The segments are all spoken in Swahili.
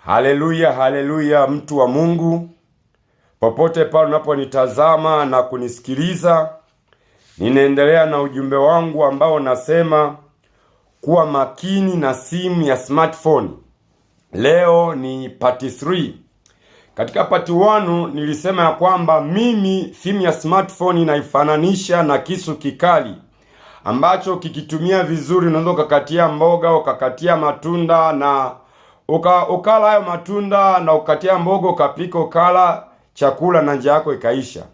Haleluya, haleluya, mtu wa Mungu, popote pale unaponitazama na kunisikiliza, ninaendelea na ujumbe wangu ambao nasema kuwa makini na simu ya smartphone. Leo ni part 3. Katika part 1 nilisema ya kwamba mimi simu ya smartphone inaifananisha na kisu kikali ambacho kikitumia vizuri unaweza ukakatia mboga, ukakatia matunda na ukala hayo matunda na ukatia mboga, ukapika, ukala chakula na njaa yako ikaisha.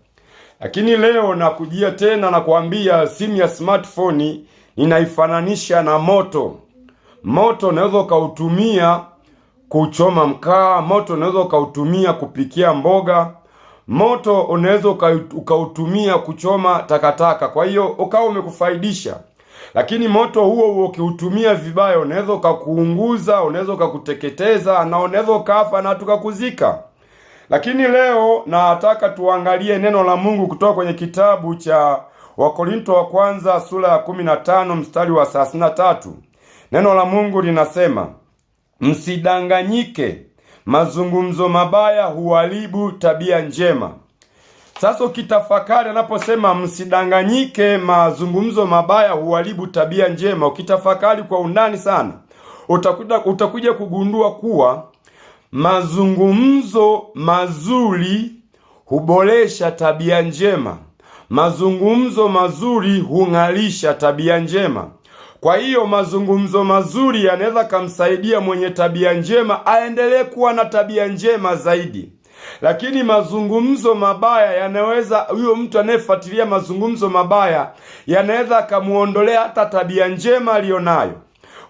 Lakini leo nakujia tena na kuambia simu ya smartphone ninaifananisha na moto. Moto unaweza ukautumia kuchoma mkaa, moto unaweza ukautumia kupikia mboga, moto unaweza ukautumia kuchoma takataka. Kwa hiyo ukawa umekufaidisha. Lakini moto huo huo ukiutumia vibaya, unaweza ukakuunguza, unaweza ukakuteketeza na unaweza ukafa na tukakuzika. Lakini leo nataka tuangalie neno la Mungu kutoka kwenye kitabu cha Wakorinto wa kwanza sura ya 15 mstari wa 33. Neno la Mungu linasema, msidanganyike, mazungumzo mabaya huharibu tabia njema. Sasa ukitafakari anaposema msidanganyike, mazungumzo mabaya huharibu tabia njema, ukitafakari kwa undani sana utakuja kugundua kuwa mazungumzo mazuri huboresha tabia njema, mazungumzo mazuri hung'alisha tabia njema. Kwa hiyo mazungumzo mazuri yanaweza kumsaidia mwenye tabia njema aendelee kuwa na tabia njema zaidi. Lakini mazungumzo mabaya yanaweza, huyo mtu anayefuatilia mazungumzo mabaya yanaweza akamuondolea hata tabia njema aliyonayo.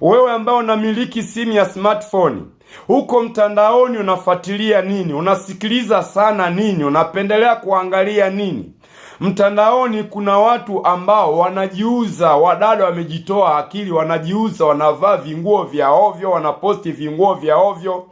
Wewe ambao unamiliki simu ya smartphone, huko mtandaoni unafuatilia nini? Unasikiliza sana nini? Unapendelea kuangalia nini? Mtandaoni kuna watu ambao wanajiuza, wadada wamejitoa akili, wanajiuza, wanavaa vinguo vya ovyo, wanaposti vinguo vya ovyo.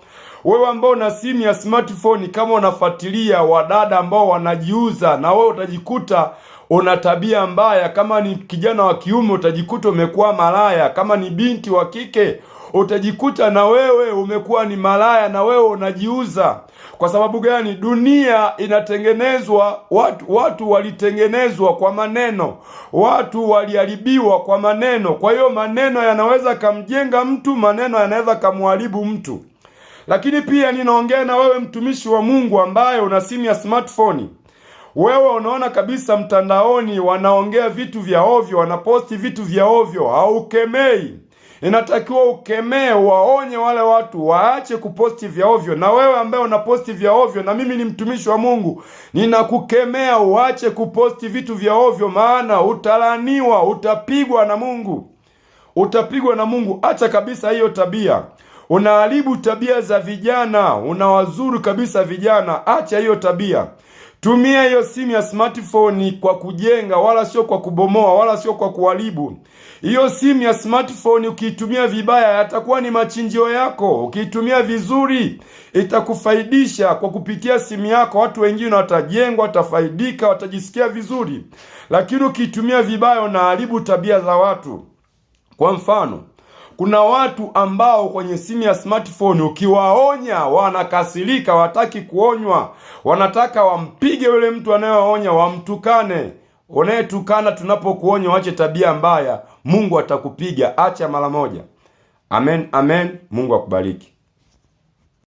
Wewe ambao una simu ya smartphone, kama unafuatilia wadada ambao wanajiuza, na wewe utajikuta una tabia mbaya. Kama ni kijana wa kiume utajikuta umekuwa malaya, kama ni binti wa kike utajikuta na wewe umekuwa ni malaya, na wewe unajiuza. Kwa sababu gani? Dunia inatengenezwa, watu walitengenezwa kwa maneno, watu waliharibiwa kwa maneno. Kwa hiyo maneno yanaweza kamjenga mtu, maneno yanaweza kamharibu mtu. Lakini pia ninaongea na wewe mtumishi wa Mungu ambaye una simu ya smartphone. Wewe unaona kabisa mtandaoni wanaongea vitu vya ovyo, wanaposti vitu vya ovyo, haukemei. Inatakiwa ukemee, waonye wale watu waache kuposti vya ovyo. Na wewe ambaye unaposti vya ovyo, na mimi ni mtumishi wa Mungu, ninakukemea uache kuposti vitu vya ovyo, maana utalaniwa, utapigwa na Mungu, utapigwa na Mungu. Acha kabisa hiyo tabia. Unaharibu tabia za vijana, unawazuru kabisa vijana. Acha hiyo tabia. Tumia hiyo simu ya smartphone kwa kujenga, wala sio kwa kubomoa, wala sio kwa kuharibu. Hiyo simu ya smartphone ukiitumia vibaya, yatakuwa ni machinjio yako. Ukiitumia vizuri, itakufaidisha kwa kupitia simu yako. Watu wengine watajengwa, watafaidika, watajisikia vizuri. Lakini ukiitumia vibaya, unaharibu tabia za watu. Kwa mfano, kuna watu ambao kwenye simu ya smartphone ukiwaonya wanakasirika, wataki kuonywa, wanataka wampige yule mtu anayewaonya, wamtukane. Unayetukana tunapokuonya, wache tabia mbaya, Mungu atakupiga. Acha mara moja. Amen, amen. Mungu akubariki.